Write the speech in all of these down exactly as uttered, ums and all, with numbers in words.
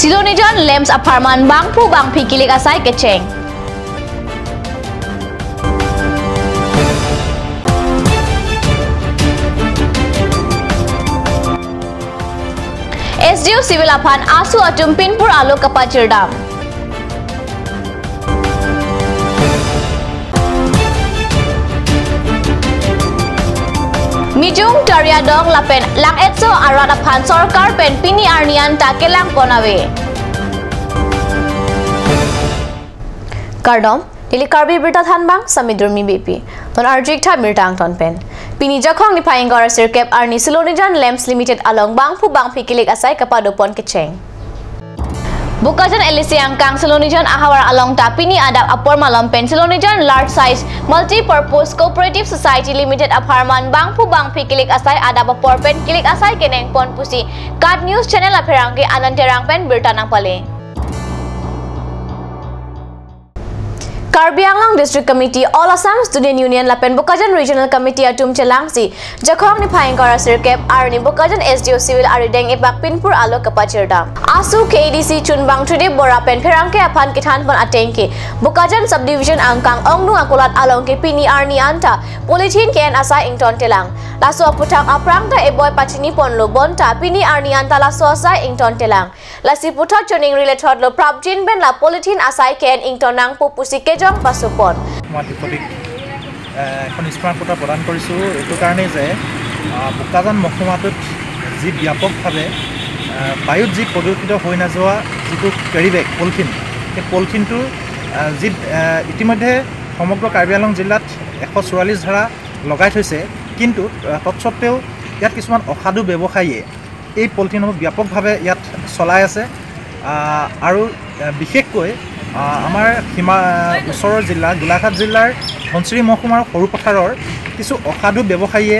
Silonijan lamps apharman bangphu bangphi kilik asai kecheng. S D O Civil aphan ASU atum pinpur alo kapachirdam. Mijung, Tariadong lapen Langetso arat aphan sorkar pen pini arni anta kelangpon ave. Kardom, neli Karbi Birta thanbang Samidurmi B P. Non arju-ik tha birta angton pen. Pini Jakhong niphai ingkoi ra sirkep arni Silonijan Lamps Limited along bangphu bangphi kilik asai kapadopon kecheng. Bokajan L A C angkang Silonijan ahavar along ta pini adap apor malom pen Silonijan Large Size Multi-Purpose Cooperative Society Limited apharman bangphu bangphi kilik asai adap apor pen kilik asai kenengpon pusi KAT News Channel apherangke Anand Terang pen birta nangpale. Karbi Anglong District Committee, All Assam Student Union lapen Bokajan Regional Committee atum chelangsi Jakhong niphai ingkoi ra sirkep arni Bokajan S D O Civil arideng epak pinpur alo kapachirdam. ASU K A D C chunbang Tridip Bora pen pherangke aphan kethanpon atengke Bokajan Subdivision angkang Ongnung akulat along ke pini arni anta polythene ke-en asai ingtontelang. Laso aputhak aphrang ta eboi pachiniponlo bonta pini arni anta laso asai ingtontelang. Lasi puthot choningri lethotlo prapjin pen la polythene asai ke-en ington nangpo pusi kejong pasupon. মই ডিপুটিক, এ, এখন স্মাৰক পত্ৰ প্ৰদান কৰিছোঁ এইটো কাৰণেই যে, আ, বোকাজান মহকুমাটোত যি ব্যাপকভাৱে, আ, বায়ুত যি প্ৰদূষিত হৈ নাযোৱা যিটো কেৰী বেগ, পলিথিন, সেই পলিথিনটো, আ, যি, আ, ইতিমধ্যে সমগ্ৰ কাৰ্বি আংলং জিলাত এশ চৌৰাল্লিছ ধাৰা লগাই থৈছে, কিন্তু, আ, তৎসত্ত্বেও ইয়াত কিছুমান অসাধু ব্যৱসায়ীয়ে এই পলিথিনসমূহ ব্যাপকভাৱে ইয়াত চলাই আছে। আহ, আৰু, আহ, বিশেষকৈ, আহ, আমাৰ সীমা, আহ, ওচৰৰ জিলা গোলাঘাট জিলাৰ ধনশিৰি মহকুমাৰ সৰুপথাৰৰ কিছু অসাধু ব্যৱসায়ীয়ে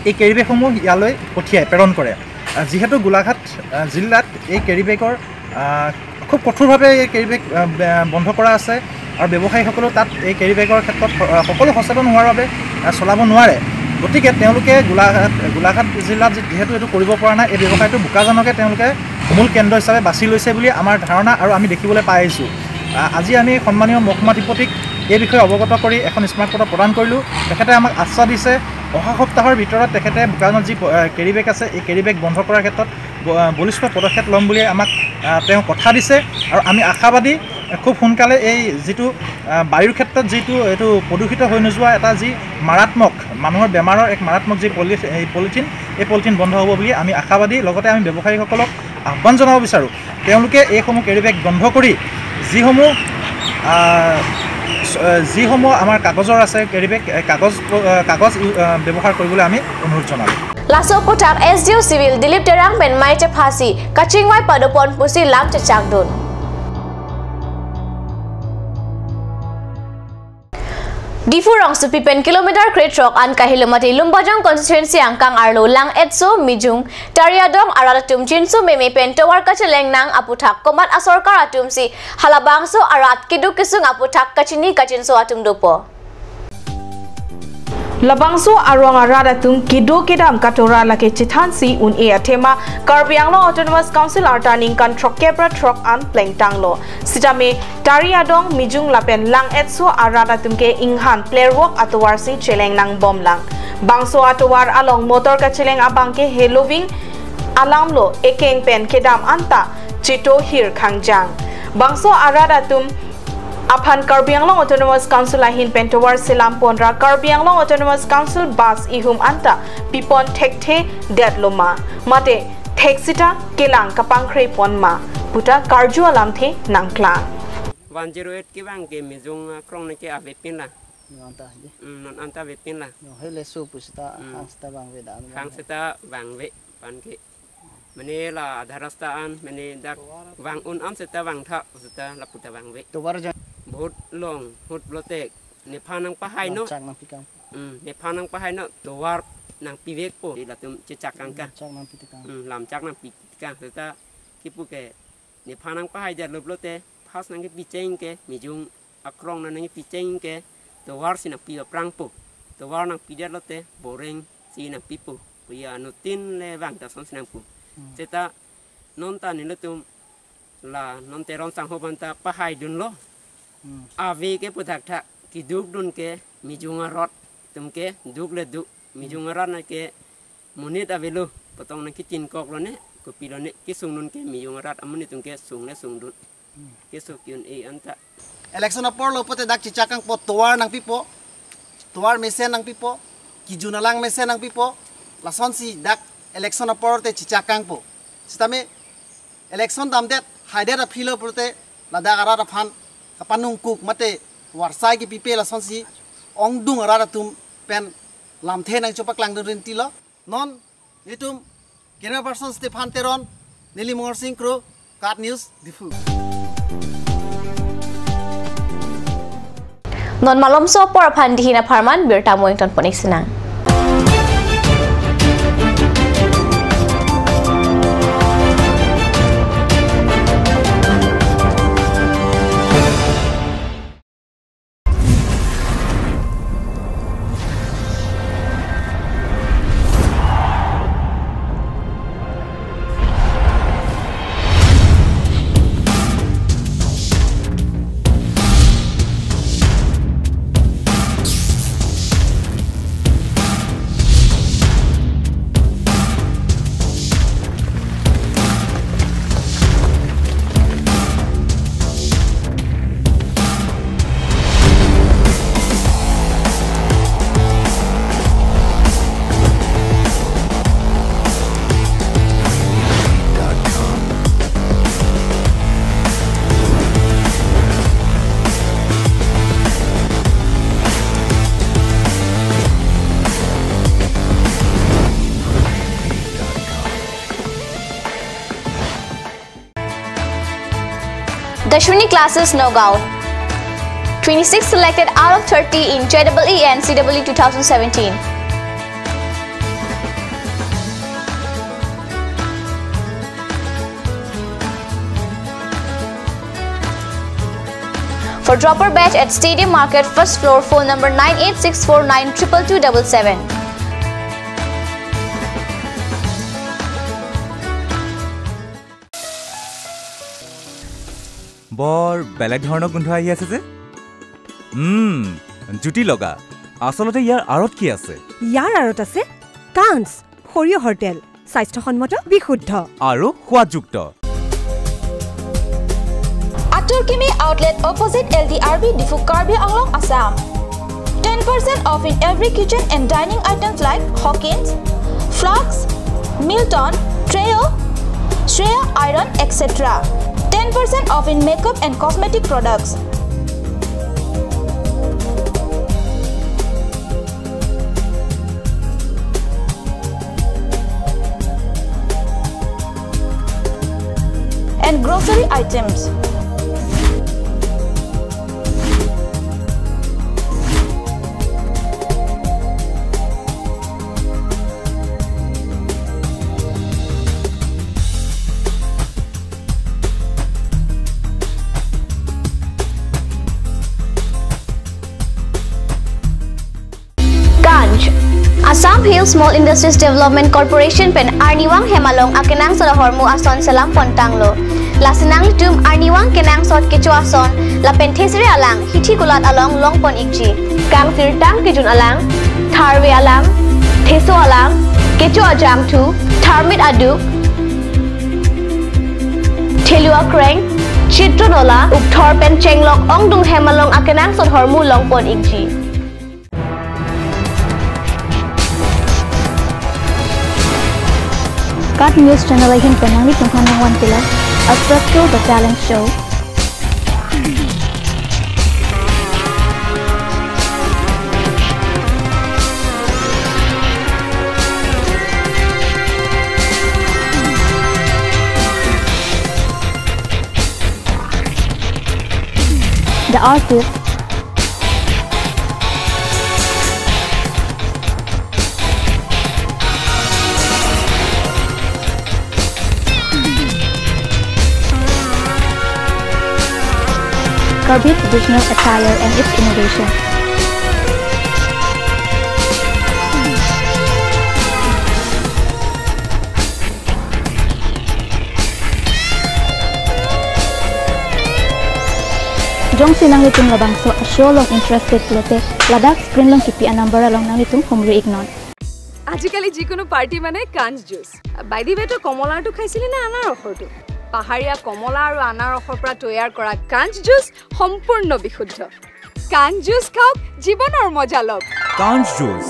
এই কেৰী বেগসমূহ ইয়ালৈ পঠিয়ায়, প্ৰেৰণ কৰে। আহ, যিহেতু গোলাঘাট, আহ, জিলাত এই কেৰী বেগৰ, আহ, খুব কঠোৰভাৱে এই কেৰী বেগ, আহ, বে-, বন্ধ কৰা আছে আৰু ব্যৱসায়ীসকলেও তাত এই কেৰী বেগৰ ক্ষেত্ৰত স-, আহ, সকলো সচেতন হোৱাৰ বাবে, আহ, চলাব নোৱাৰে। গতিকে তেওঁলোকে গোলাঘাট, গোলাঘাট জিলাত যি-, যিহেতু এইটো কৰিব পৰা নাই, এই ব্যৱসায়টো বোকাজানকে তেওঁলোকে মূল কেন্দ্ৰ হিচাপে বাছি লৈছে বুলি আমাৰ ধাৰণা আৰু আমি দেখিবলৈ পাই আহিছোঁ। আহ, আজি আমি সন্মানীয় মহকুমাধিপতিক এই বিষয়ে অৱগত কৰি এখন স্মাৰক পত্ৰ প্ৰদান কৰিলোঁ। তেখেতে আমাক আশ্বাস দিছে, অহা সপ্তাহৰ ভিতৰত তেখেতে বোকাজানত যি প-, আহ, কেৰী বেগ আছে, এই কেৰী বেগ বন্ধ কৰাৰ ক্ষেত্ৰত ব-, আহ, বলিষ্ঠ পদক্ষেপ ল'ম বুলি আমাক, আহ, তেওঁ কথা দিছে আৰু আমি আশাবাদী, আহ, খুব সোনকালে এই যিটো, আহ, বায়ুৰ ক্ষেত্ৰত যিটো এইটো প্ৰদূষিত হৈ নোযোৱা এটা যি মাৰাত্মক, মানুহৰ বেমাৰৰ এক মাৰাত্মক যি পলি-, এই পলিথিন, এই পলিথিন বন্ধ হ'ব বুলি আমি আশাবাদী। লগতে আমি ব্যৱসায়ীসকলক আহ্বান জনাব বিচাৰোঁ, তেওঁলোকে এইসমূহ কেৰী বেগ বন্ধ কৰি যিসমূহ, আহ, চ-, আহ, যিসমূহ আমাৰ কাগজৰ আছে কেৰী বেগ, এ, কাগজ প্ৰ-, আহ, কাগজ ইউ-, আহ, ব্যৱহাৰ কৰিবলৈ আমি অনুৰোধ জনালোঁ। Laso aputhak S D O Civil Dilip Terang pen mei chephasi kachingvai padopon pusi lam chechakdun. Diphu rongsopi pen kilometer krethrok an kahelo mate Lumbajong constituency angkang arlo Langetso, Mijung, Tariadong arat atum chinso meme pen tovar kacheleng nang aputhak komat asorkar atumsi halabangso arat keduk kesung aputhak kachini kachinso atum dopo. Labangso arong arat atum kedo kedam katora lake chethansi un-e athema Karbi Anglong Autonomous Council arta ningkan throkkep ra throk an plengtanglo. Sitame Tariadong, Mijung lapen Langetso arat atum ke inghan plerwok atovarsi cheleng nangbomlang. Bangso atovar along motor kacheleng abang ke heloving alamlo, ekeng pen kedam anta chetohir khangjang. Bangso arat atum aphan Karbi Anglong Autonomous Council ahin pen tovar selam ponra Karbi Anglong Autonomous Council bus ihum anta pipon thekthe detlo ma, mate thek sita kelang kapangkre pon ma puta karju alamthe nangklang. One zero eight kevang ke Mijung akrong ne ke avepinla. Non anta je. Hmm, non anta avepinla. Yo, hele su pusita, hmm, hang sita vangve dan. Hang sita vangve pan ke. Mane la adha rasta an, mane dak vang un an sita vangtha, sita laputa vangve. Tovar jan. Bahut long, hut blotek. Nephan nangpahai non. Lamchak nangpikang. Hmm, nephan nangpahai non. Tovar nangpivekpo. Di latum chechak angka. Lamchak nangpitekang. Hmm, lamchak nangpitekang. Sita kipu ke. Nephan nangpahai detlo pulote, first nangkepicheng ke, Mijung akrong na nangkepicheng ke, tovar si nangpi aphrangpo. Tovar nangpidetlote, boreng si nangpipo. Puya nutin le vang ta son si nangpo. Hmm. Seta non ta nelitum La non Teron sangho aphan ta pahaidunlo. Hmm. Ave ke puthakthak kidukdun ke mijung arot atum ke duk le duk. Mijung arot na ke monit avelo, potong nangketinkoklo ne, kopilo ne, kesungdun ke mijung arot amonit atum ke sung le sungdun. Keso ki-un-e anta. Election apor lo pote dak chechakangpo, tovar nangpipo, tovar mesen nangpipo, kijun alang mesen nangpipo, lasonsi dak election apor te chechakangpo. Sitame election damdet, haidet aphi lo pulote ladak arat aphan kapanungkuk mate varsai kepipe lasonsi ongdung arat atum pen lamthe nangchopaklangdun rinti lo. Non nelitum camera person Stephan Teron, neli Mongorsing Kro, KAT News, Diphu. Non malomso apor aphan dihin apharman birta mo ingtonpon-ik sinang. Dashwini Classes Nagaon. Twenty-six selected out of thirty in J E E and C E E two thousand seventeen. For dropper batch at Stadium Market, first floor, phone number nine eight six four nine triple two double seven. বৰ বেলেগ ধৰণৰ গোন্ধ আহি আছে যে। উম, জুতি লগা। আচলতে ইয়াৰ আঁৰত কি আছে? ইয়াৰ আঁৰত আছে কাঞ্চ, সৰিয়হৰ তেল, স্বাস্থ্যসন্মত, বিশুদ্ধ। আৰু সোৱাদযুক্ত। Atur Kimi Outlet, opposite L D R B, Diphu, Karbi Anglong, Assam. Ten percent off in every kitchen and dining items like Hawkins, flasks, Milton, Treo, Shreya iron, et cetera. Ten percent off in makeup and cosmetic products. And grocery items. Ganj. Assam Hill Small Industries Development Corporation pen Arnivang hem along akenangsot ahormu ason selam pontanglo. Lasi nanglitum Arnivang kenangsot kecho ason lapen thesere alang hithi kulat along longpon-ikji. Kangsirtang kejun alang, tharve alang, theso alang, kecho ajangthu, tharmit aduk, thelu akreng, chitro nola, ukthor pen chenglok ongdung hem along akenangsot ahormu longpon-ikji. KAT News Channel ahin pen nanglitum aphan nangvanpilo Astrakto The Talent Show. The Artist. Karbi traditional attire and its innovation. Jongsi nanglitum labangso a-show along interested pulote, ladak screen along kipi a-number along nanglitum humri iknon. আজিকালি যিকোনো পাৰ্টি মানে কাঞ্চ juice. By the ৱে, তই কমলাৰটো খাইছিলি নে আনাৰসৰটো? পাহাৰীয়া কমলা আৰু আনাৰসৰ পৰা তৈয়াৰ কৰা কাঞ্চ জুচ সম্পূৰ্ণ বিশুদ্ধ। কাঞ্চ জুচ খাওক, জীৱনৰ মজা লওক। কাঞ্চ জুচ।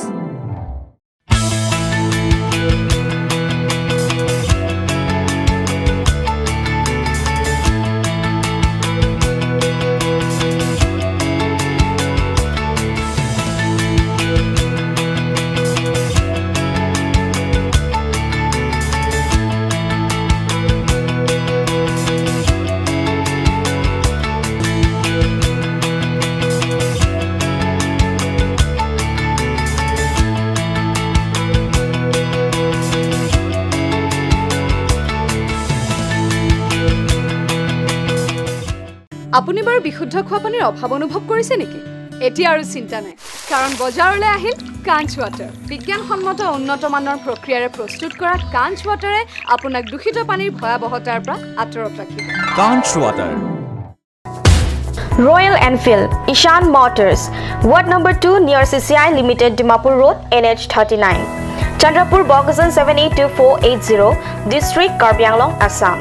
আপুনি বাৰু বিশুদ্ধ খোৱা পানীৰ অভাৱ অনুভৱ কৰিছে নেকি? এতিয়া আৰু চিন্তা নাই, কাৰণ বজাৰলৈ আহিল কাঞ্চ ৱাটাৰ। বিজ্ঞানসন্মত উন্নত মানৰ প্ৰক্ৰিয়াৰে প্ৰস্তুত কৰা কাঞ্চ ৱাটাৰে আপোনাক দূষিত পানীৰ ভয়াৱহতাৰ পৰা আঁতৰত ৰাখিব। কাঞ্চ water. Royal Enfield, Ishan Motors, Ward number two near C C I Limited, Dimapur Road, N H thirty-nine, Chandrapur, Bokajan seven eight two four eight zero, District, Karbi Anglong, Assam.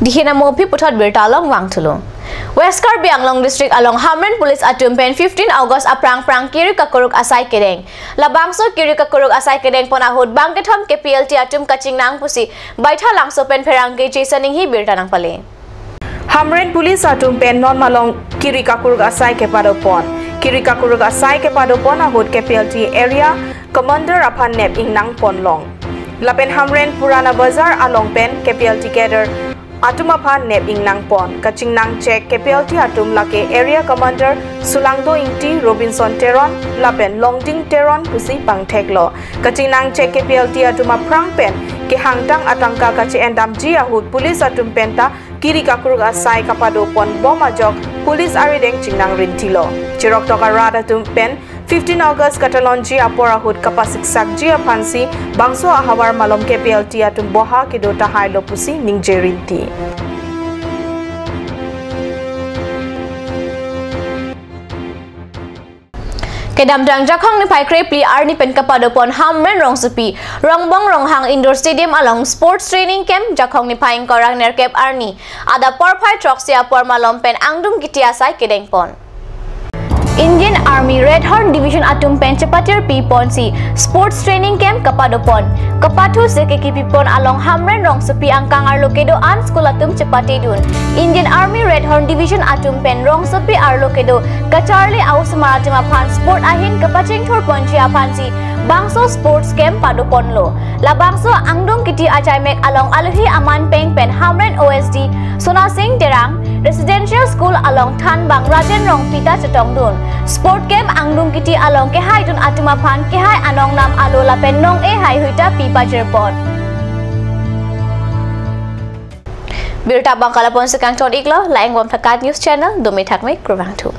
Dihin amo aphi puthot birta along vangthulo. West Karbi Anglong District along Hamren Police atum pen fifteen August aphrang phrang kiri kakuruk asai kedeng. Labangso kiri kakuruk asai kedeng pon ahut bangkethom K P L T atum kachingnang pusi Baithalangso pen pherangke Jason Inghi birta nangpale. Hamren Police atum pen non malom kiri kakuruk asai kepadopon. Kiri kakuruk asai kepadopon ahut K P L T Area Commander aphan nep ingnang ponlong. Lapen Hamren Purana Bazar along pen K P L T cadre atum aphan nep ingnang pon. Kachingnang chek K P L T atum lake Area Commander Sulangdo Ingti, Robinson Teron lapen Longding Teron pusi pangtheklo. Kachingnang chek K P L T atum aphrang pen kehangtang atangka kache-endamji ahut police atum penta kiri kakuruk asai kapadopon bom ajok police arideng chingnang rintilo. Cheroktok arat atum pen fifteen August katalonji apor ahut kapasiksakji aphansi bangso ahavar malom K P L T atum boha kedo tahailo pusi ningje rinti. Kedamtang Jakhong niphai krepli arni pen kapadopon Hamren rongsopi Rongbong Ronghang Indoor Stadium along Sports Training Camp Jakhong niphai ingkoi ra nerkep arni adap porphai throksi apor malom pen angdung kiti asai kedengpon. Indian Army Red Horn Division atum pen chepatir piponsi Sports Training Camp kapadopon. Kapathu seke kipipon along Hamren rongsopi angkang arlo kedo-an school atum chepatedun. Indian Army Red Horn Division atum pen rongsopi arlo kedo kacharli a-osomar atum aphan sport ahin kapachingthurponji aphansi bangso sports camp padoponlo. Labangso angdung kiti achaimek along alohi aman peng pen Hamren O S D Sona Sing Terang, Residential School along thanbang Rajen Rongpi ta chetongdun. Sport camp angdung kiti along kehaidun atum aphan kehai anong nam alo lapen nong-e haihui ta pi pajirpon. Birta abang ke lapu-an si kangton iklo, la-angbom Thakat News Channel, dome thakme, kurvangthu.